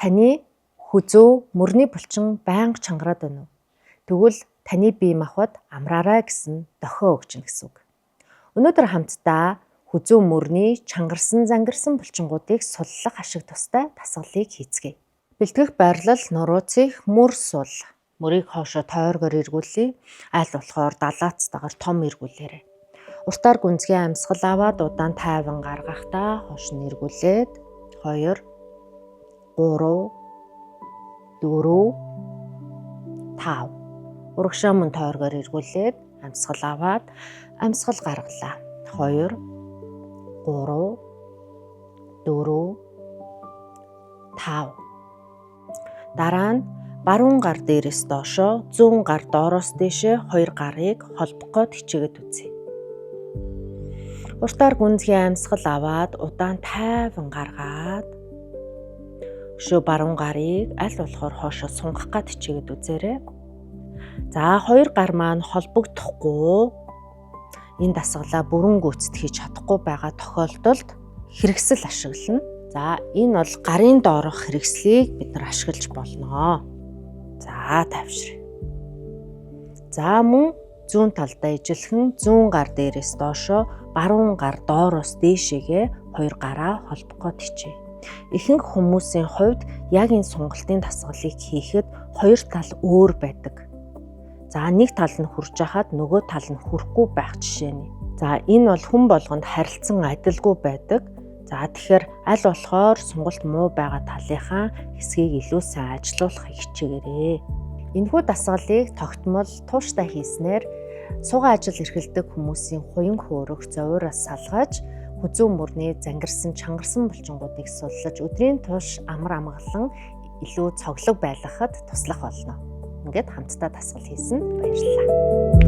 Таны хүзүү, мөрний булчин байнга чангараад байна уу? Тэгвэл таны бие махбод амраарай гэсэн дохио өгч гэнэ гэсэн үг. Өнөөдөр хамтдаа хүзүү мөрний чангарсан зангарсан булчингуудыг суллах ашиг тустай дасгалыг хийцгээе. Бэлтгэх байрлал нурууцих мөр сул. Мөрийг хоошоо тойргоор эргүүлье. Аль болохоор далаацтайгаар том эргүүлээрэй. Уртаар гүнзгий амьсгал аваад удаан тайван гаргахдаа хоош нь эргүүлээд 2 3 4 5. Урагшаа мөн тойргоор эргүүлээд амьсгал аваад амьсгал гаргалаа. 2 3 4 5. Дараа нь баруун гар дээрээс доошоо, зүүн гар доороос дээшээ хоёр гарыг холбох гээд хичээгээд үзье. Уртаар гүнзгий амьсгал аваад удаан тайван гаргаад өшөө баруун гарыг аль болохоор хоошоо сунгах гээд хичээгээд үзээрэй. За, хоёр гар маань холбогдохгүй энэ дасгалаа бүрэн гүйцэтгэж чадахгүй байгаа тохиолдолд хэрэгсэл ашиглана. За, энэ бол гарын доорх хэрэгслийг бид нар ашиглаж болно. За, тайвшир. За, мөн зүүн талдаа ижилхэн зүүн гар дээрээс доошоо, баруун гар доороос дээшээгээ хоёр гараа холбох гээд хичээе. Ихэнх хүмүүсийн хувьд яг энэ сунгалтын дасгалыг хийхэд хоёр тал өөр байдаг. За, нэг тал нь хүрж хахад нөгөө тал нь хүрэхгүй байх жишээ нь. За, энэ бол хүн болгонд харилцан адилгүй байдаг. За, тэгэхээр аль болохоор сонголт муу байгаа талынхаа хэсгийг илүү сайн ажилуулахыг хичээгээрэй. Энэхүү дасгалыг тогтмол тууштай хийснээр суугаа ажил эрхэлдэг хүмүүсийн хуян хөөрөх зовиураас салгаж, хүзүү мөрний зангарсан чангарсан булчингуудыг суллаж, өдрийн турш амар амгалан илүү цоглог байлгахад туслах болно. Ингээд хамтдаа дасгал хийсэн баярлалаа.